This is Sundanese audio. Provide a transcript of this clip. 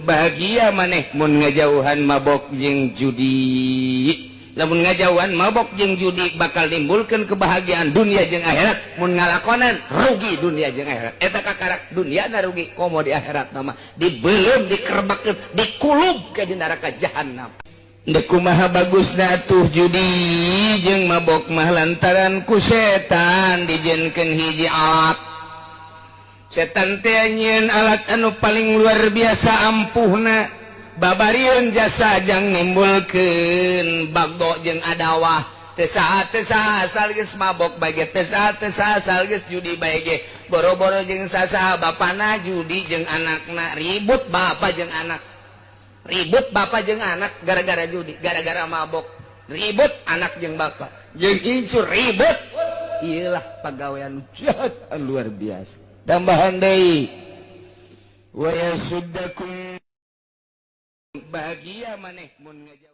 Bahagia maneh mun ngajauhan mabok jeung judi. Lamun ngajauhan mabok jeung judi, bakal nimbulkeun kebahagiaan dunia jeung akhirat. Mun ngalakonan, rugi dunia jeung akhirat. Eta kakarak dunia na rugi, komo di akhirat nama dibelum, dikerebakeun, dikulub ke di neraka jahanam. Dek kumaha bagusna atuh judi jeung mabok mah? Lantaran ku setan dijieunkeun hiji alat. Setan teh nyieun alat anu paling luar biasa ampuhna, babarieun jasa jang nimbulkeun bagdo jeung adawah. Teu saha teu saha, asal geus mabok bae ge, teu saha teu saha, asal geus judi bae ge, boro-boro jeung sasaha. Bapana judi jeung anakna ribut, bapak jeung anak ribut, bapak jeung anak gara-gara judi, gara-gara mabok ribut, anak jeung bapak jeung incur ribut. Iyalah, pagawean jahat luar biasa. Tambahan deui, wa yasuddakum. Bahagia maneh mun ngajauh.